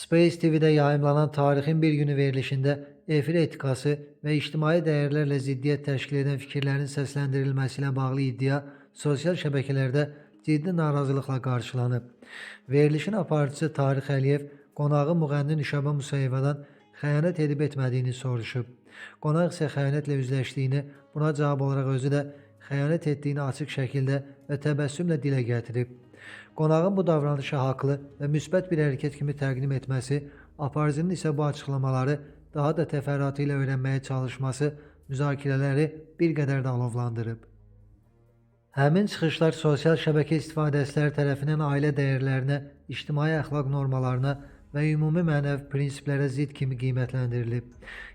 Space TV-də yayımlanan Tarixin bir günü verilişində efir etikası və ictimai dəyərlərlə ziddiyyət təşkil edən fikirlərin səsləndirilməsi ilə bağlı iddia sosial şəbəkələrdə ciddi narazılıqla qarşılanıb. Verilişin aparıcısı Tarix Əliyev qonağı müğənni Nüşabə Musayevadan xəyanət edib etmədiyini soruşub. Qonaq isə xəyanətlə üzləşdiyini, buna cavab olaraq özü də xəyanət etdiyini açıq şəkildə və təbəssümlə dilə gətirib. Qonağın bu davranışı haqlı və müsbət bir hərəkət kimi təqdim etməsi, aparıcının isə bu açıqlamaları daha da təfərrüatı ilə öyrənməyə çalışması müzakirələri bir qədər də alovlandırıb. Həmin çıxışlar sosial şəbəkə istifadəçiləri tərəfindən ailə dəyərlərinə, ictimai əxlaq normalarına və ümumi mənəvi prinsiplərə zidd kimi qiymətləndirilib.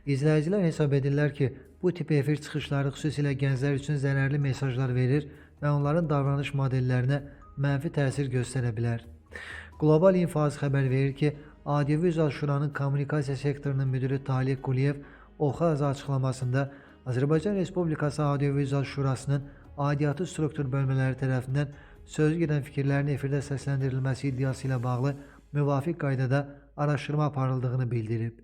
İzləyicilər hesab edirlər ki, bu tip efir çıxışları xüsusilə gənclər üçün zərərli mesajlar verir və onların davranış modellərinə mənfi təsir göstərə bilər. Qlobal İnfo xəbər verir ki, Audiovizual Şuranın kommunikasiya sektorunun müdiri Talih Quliyev Oxaz açıqlamasında Azərbaycan Respublikası Audiovizual Şurasının aidiyyatı struktur bölmələri tərəfindən sözü gedən fikirlərin efirdə səsləndirilməsi iddiası ilə bağlı müvafiq qaydada araşdırma aparıldığını bildirib.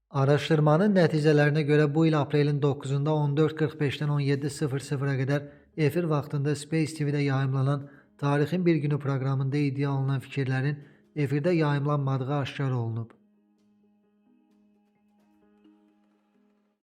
Araşdırmanın nəticələrinə görə bu il aprelin 9-da 14:45-dən 17:00-a qədər efir vaxtında Space TV-də yayımlanan Tarixin bir günü proqramında iddia olunan fikirlərin efirdə yayımlanmadığı aşkar olunub.